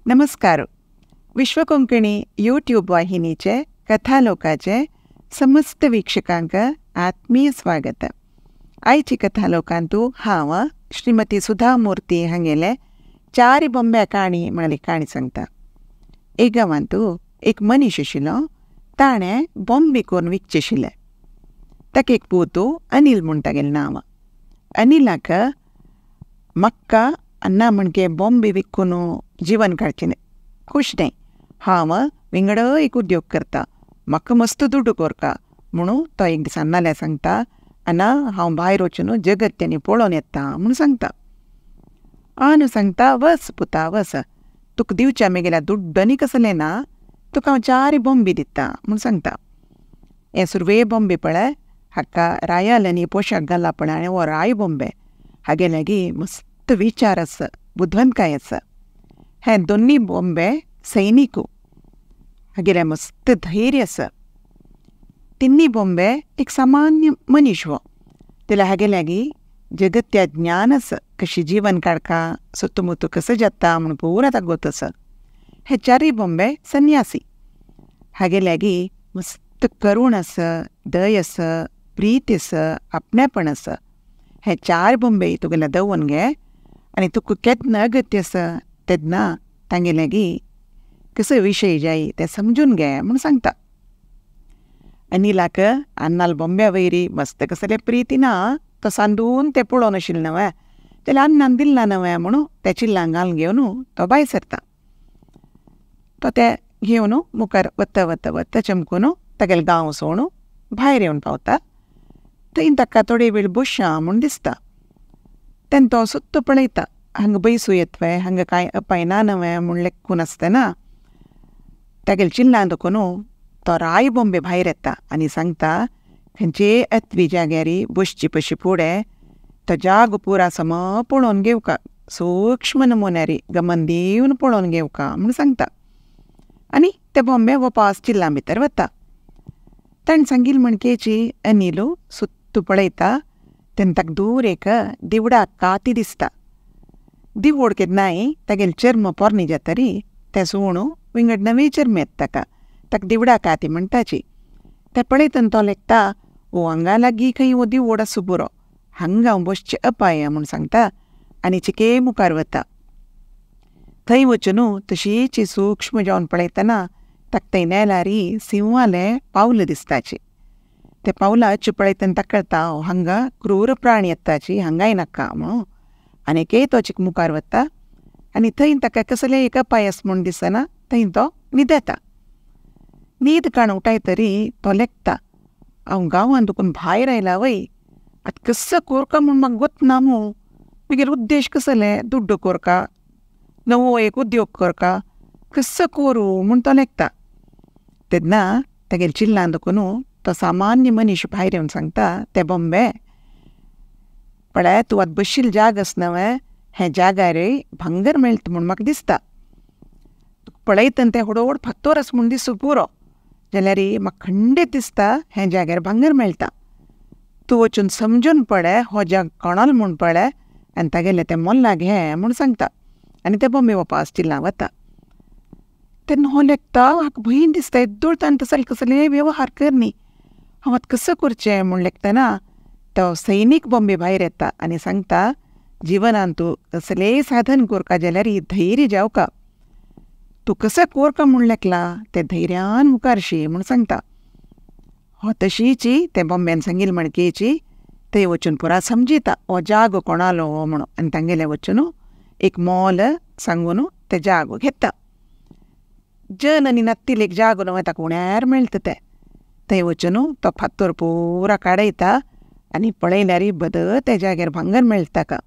नमस्कार. विश्वकोंकणी यूट्यूब वाहिनीचे कथालोकाचे समस्त वीक्षकांक आत्मीय स्वागत. आयची कथालोकांतू हांव श्रीमती सुधा मूर्ती हांगेले चार बॉम्बे काणी म्हळ्यार काणी सांगता. एक गांवांतू एक मनीस आशिल्लो, ताणें बॉम्बे करून विकचे आशिल्ले. ताका एक पूत अनिल म्हूण तागेलें नांव. अनिलाक मक्का अन्ना म्हणके बॉम्बे विकून जीवन काडचें खूश न्हय. हांव विंगड एक उद्योग करता, म्हाका मस्त दुडू कोरका म्हणून तो एक दीस अन्नाल्या सांगता, अन्ना हांव भायर वचून जगत्यांनी पळोवन येता म्हूण सांगता. आनू सांगता, वस पुता वस, तुका दिवच्या मेगेल्या दुड्डनी कसलें ना, तुका हांव चार बॉम्बे दिता म्हूण सांगता. हें सुरवे बॉम्बे पळय, हाका रायाल्यानी पोशाक घाला पळय आनी हो राय बॉम्बे, हागे लागीं मस्त विचार आसा, बुदवंतकाय आसा. हे दोन्ही बॉम्बे सैनिकू, हागेलें मस्त धैर्य आसा. तिन्ही बॉम्बे एक सामान्य मनीस हो, जाल्यार हागे लागीं जगत्या ज्ञान आसा, कशी जीवन काडका, सुतमुतू कसो जाता म्हूण पुरा ताका गोत आसा. हे चारूय बॉम्बे सन्यासी, हागे लागीं मस्त करूण आसा, दय आसा, प्रीत आसा, आपणेपण आसा. हे चार बॉम्बे तुगेले दवरून घे आनी तुका केन्ना अगत्य आसा तेन्ना तांगे लागीं कसो विशय जाय तें समजून घे म्हूण सांगता. अनिलाक अन्नाल बॉम्ब्या वयरी मस्त कसले प्रिती ना, तो सांदून तें पळोवन आशिल्लें न्हय, जाल्यार अन्नान दिल्ला न्हय म्हणून तें चिल्लां घालून घेवन तो भायर सरता. तो तें घेवन मुखार वता वता वता चमकून तागेलो गांव सोडून भायर येवन पावता. थंय ताका थोडे वेळ बसया म्हूण दिसता. तेन्ना तो सुत्तो पळयता, हांगा बैसू येतवे, हांगा कांय अपाय ना न्हय म्हूण लेखून आसतना तागेले चिल्लां दुखून तो राय बॉम्बे भायर येता आनी सांगता, खंयचे अतवी जाग्यार बसची पशी फुडें तो जागो पुरा सम पळोवन घेवका, सूक्ष्म नमुन्यारी गमन दिवन पळोवन घेवका म्हूण सांगता. आनी ते बॉम्बे वपास चिल्लां भितर वता. ताणें सांगिल्लें म्हणकेची अनिलू सुत्तू पळयता तेन्ना ताका दूर एक दिवडाक काती दिसता. दिवोड केन्नाय तागेलें चर्म पोरणी जातरी तें सुवण विंगड नवी चर्म येता ताका, ताका दिवडा काती म्हणटाची. तें पळयतना तो लेखता, ओ हांगा लागीं खंय हो दिवोड आसूं पुरो, हांगा हांव बसचें अपाय म्हूण सांगता आनी चिके मुखार वता. थंय वचून तशीच सूक्ष्म जावन पळयतना ताका थंय नेलारी सिंवालें पावल दिसताची. ते पावलां पळयतना ताका कळटा, हांगा क्रूर प्राणी येताची, हांगाय नाका म्हणून. आनीकय तो चिक मुखार वता आनी थंय ताका कसलें एक अपाय आसा म्हूण दिसना, थंय तो न्हिदेता. न्हीद काण उठाय तरी तो लेखता, हांव गांवांत दुखून भायर आयला वय, आतां कसो कोरका म्हूण म्हाका गोत ना मू, मागीर उद्देश कसले दुड्डो कोरका, नवो एक उद्योग कोरका, कसो करूं म्हूण तो लेखता. तेन्ना तागेले चिल्लां दुखून तो सामान्य मनीस भायर येवन सांगता, ते बॉम्बे पळय तूं आतां बशिल्ल जाग आसा न्हय, हें जाग्यार भांगर मेळटा म्हूण म्हाका दिसता. पळयतना तें होडोड फातोर आसा म्हूण दिसूं पुरो, जाल्यार म्हाका खंडीत दिसता हें जाग्यार भांगर मेळटा. तूं वचून समजून पळय हो जाग कोणालो म्हूण पळय आनी तागेलें तें मोल्ला घे म्हूण सांगता. आनी ते बॉम्बे वापस चिल्लां वता. तेन्ना हो लेखता, म्हाका भंय दिसता, येद्दोळ ताणें तसले कसले वेव्हार कर न्ही, हांव आतां कसो करचें म्हूण लेखतना तो सैनीक बॉम्बे भायर येता आनी सांगता, जिवनांत तूं कसलेंय साधन कोरका जाल्यार धैर्य जावका, तूं कसो कोरका म्हूण लेखला तें धैर्यान मुखार शी म्हूण सांगता. हो तशीची ते बॉम्बेन सांगिल्लें म्हणकेची थंय वचून पुरा समजिता हो जागो कोणालो हो म्हणून, आनी तांगेलें वचून एक मोल सांगून ते जागो घेता. जन आनी नत्तील एक जागो न्हय ताका उण्यार मेळटा तें. थंय वचून तो फातोर पुरा काडयता आनी पळयल्यार बद त्या जाग्यार भांगर मेळटा ताका.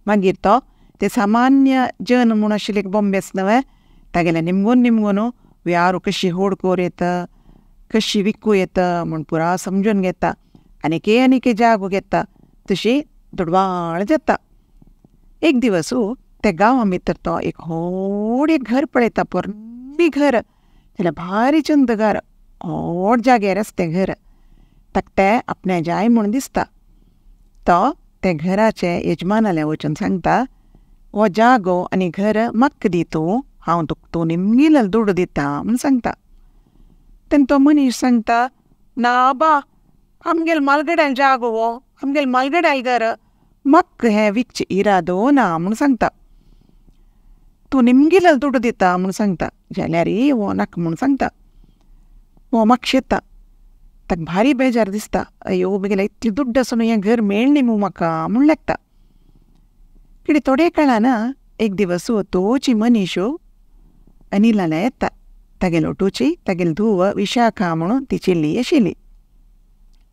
मागीर तो ते सामान्य जन म्हूण आशिल्ले एक बॉम्बे आसा न्हय, तागेले निमगून निमगून व्यारू कशी होड कोर येता, कशी विकूं येता म्हूण पुरा समजून घेता आनीक आनीक जागो घेता, तशी दुडवाळ जाता. एक दिवस त्या गांवां भितर तो एक व्हड एक घर पळयता, पोरणी घर, जाल्यार भारी चंद घर, व्हड जाग्यार आसा तें घर. ताका तें आपणें जाय म्हूण दिसता. तो ते घराचे यजमानाले वचून सांगता, हो जागो आनी घर म्हाका दी तूं, हांव तुका तूं निमगिलें दुडू दिता म्हूण सांगता. तेन्ना तो मनीस सांगता ना बा आमगेल मालगड्याल जागो हो, आमगेल मालगड्याल घर, म्हाका हें विकचें इरादो ना म्हूण सांगता. तूं निमगिलें दुडू दिता म्हूण सांगता जाल्यार हो नाका म्हूण सांगता. हो मागशेता ताका भारी बेजार दिसता, अयो म्हगेलें इतलें दुड्ड आसून हें घर मेळ्ळें मू म्हाका म्हूण लागता. कितें थोडे काळान एक दिवस तोची मनीश अनिलाल्या येता. तागेलो ओटोची तागेली धूव विशाखा म्हणून ती चेल्ली आशिल्ली.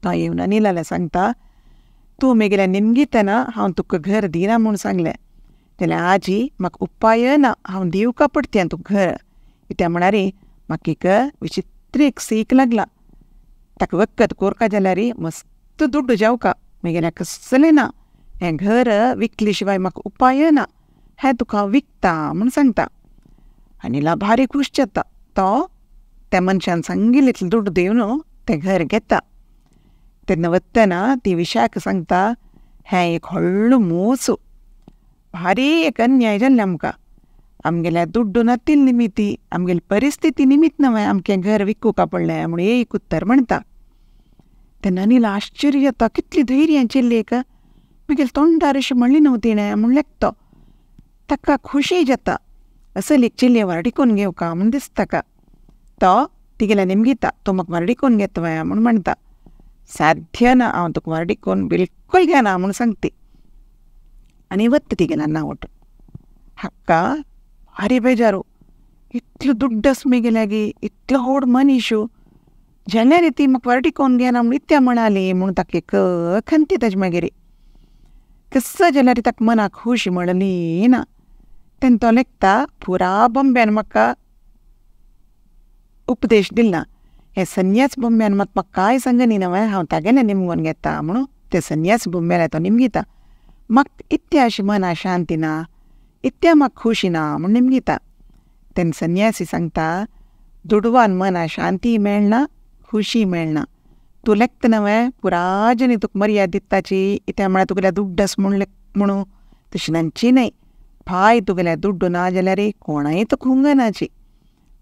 तो येवन अनिलाल्या सांगता तूं म्हगेल्या निमगितना हांव तुका घर दिना म्हूण सांगलें जाल्यार आजी म्हाका उपाय ना, हांव दिवका पडटा तुका घर. कित्याक म्हळ्यार म्हाका एक विचित्र एक सीक लागला, ताका वखद कोरका जाल्यार मस्त दुड्डू जावका, म्हगेल्या कसलें ना, हें घर विकले शिवाय म्हाका उपाय ना, हें तुका हांव विकता म्हूण सांगता. अनिला भारी खूश जाता. तो त्या मनशान सांगिल्लें इतलें दुड्डू दिवन तें घर घेता. तेन्ना वतना ती विशाखा सांगता हें एक व्हडलो मोस, भारी एक अन्याय जाल्लें आमकां, आमगेल्या दुड्डू नातिल्ले निमित्ती आमगेली परिस्थिती निमित्त न्हय आमचें घर विकूंक पडलें म्हूण एक उत्तर म्हणटा. तेन्ना अनिला आश्चर्य जाता, कितली धैर्य चेल्लेक, म्हगेल्या तोंडार अशें म्हणलें न्हू तिणें म्हूण लेखतो. ताका खोशी जाता, असली एक चेल्ली व्हारडीकोन घेवका म्हूण दिसता ताका. तो तिगेल्या निमगिता तूं म्हाका व्हारडीकोन घेतवय म्हूण म्हणटा. साध्य ना, हांव तुका व्हारडीकोन बिलकूल घेना म्हूण सांगती आनी वता तिगेल्या नांव. हाका भारी बेजारू, इतलो दुड्ड आसा म्हगे लागीं, इतलो व्हड मनीश, जाल्यार ती म्हाका व्हारडीकोन घेना म्हूण इत्या म्हणाली म्हूण ताका एक खंती ताजे मागीर. कसो जाल्यार ताका मनाक खोशी मेळली ना. तेन्ना तो लेखता पुरा बॉम्ब्यान म्हाका उपदेश दिला, हे संन्यास बोम्ब्यान मात म्हाका कांय सांगनी न्हय, हांव तागेलें निमगोन घेता म्हणून ते संन्यास बोम्ब्याले तो निमगिता. म्हाका इत्या अशी मना शांती ना, इत्या म्हाका खोशी ना म्हूण निमगिता. तेन्ना संन्यासी सांगता दुडवान मना शांती मेळना, खोशी मेळना, तूं लेखता न्हय पुरा जनी तुका मर्याद दिताची, इत्या म्हळ्यार तुगेल्या दुड्ड आसा म्हूण म्हणून तशें नाची न्हय भाय, तुगेल्या दुड्डू ना जाल्यार कोणाय तुका हुंगनाची.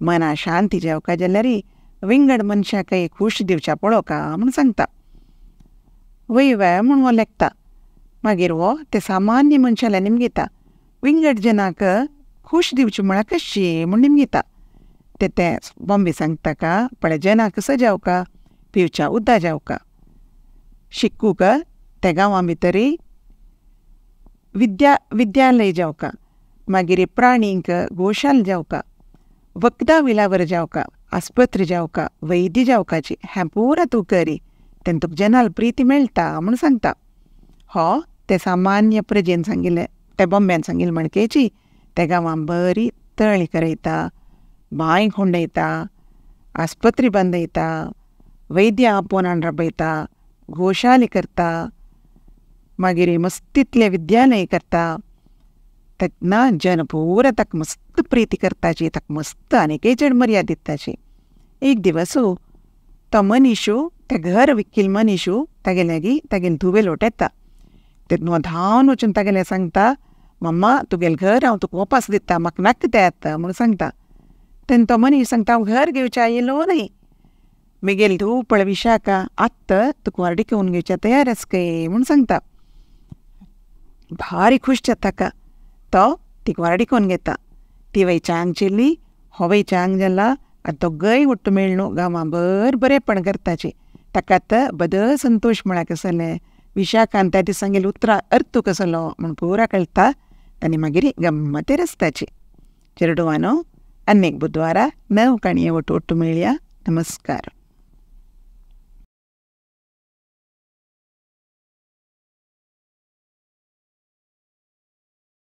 मना शांती जेवका जाल्यार विंगड मनशाक खूश दिवच्या पळोवका म्हूण सांगता. वय वय म्हूण हो लेखता. मागीर हो ते सामान्य मनशाल्या निमगिता, विंगड जनाक खूश दिवची म्हळ्यार कशी म्हूण निमगिता. ते ते बॉम्बे सांगता का पळय जनाक सजावका, पिवच्या उदक जावका, शिकूंक त्या गांवां भितरी विद्यालय जावका, मागीर प्राणींक गोशाल जावका, वखदां विलावर जावका, आस्पत्री जावका, वैद्य जावकाची, हें पुरा तूं करी तेन्ना तुका जनाल प्रिती मेळटा म्हूण सांगता. हो ते सामान्य प्रजेन सांगिल्लें, त्या बॉम्ब्यान सांगिल्लें म्हणकेची त्या गांवां बरी तळी करयता, बांय खोंडयता, आस्पत्री बांदयता, वैद्य आपोवन राबयता, गोशाली करता, मागीर मस्तीतलें विद्यालय करता. तेन्ना जन पुरा ताका मस्त प्रिती करताची, ताका मस्त आनीकय चड मर्याद दिताची. एक दिवस तो मनीशू त्या घर विकील मनीशू तागे लागीं तागेले धुवे लोट येता. तेन्ना धांवन वचून तागेलें सांगता मम्मा तुगेलें घर हांव तुका वापस दिता, म्हाका नाका तें आतां म्हूण सांगता. तेन्ना तो मनीस सांगता हांव घर घेवच्या आयलो न्हय, म्हगेली धूव पळय विशाखा आत्तां तुका व्हारडीकोन घेवच्या तयार आसा काय म्हूण सांगता. भारी खूश जाता ताका. तो तिका व्हारडीकोन घेता. ती वय चांग चेल्ली, हो वय चांग जाला आनी दोगय ಒಟ್ಟು मेळ्ळो गांवां भर बरेपण करताची. ताका आतां बदल संतोश म्हळ्यार कसलें, विशाखान त्या दिसा सांगिल्लें उतरां अर्थ कसलो म्हूण पुरा कळटा आनी मागीर गम्मते रस्ताची. चेरडुवानो आनीक बुधवारा नव काणये ಒಟ್ಟು ಒಟ್ಟು मेळया. नमस्कार.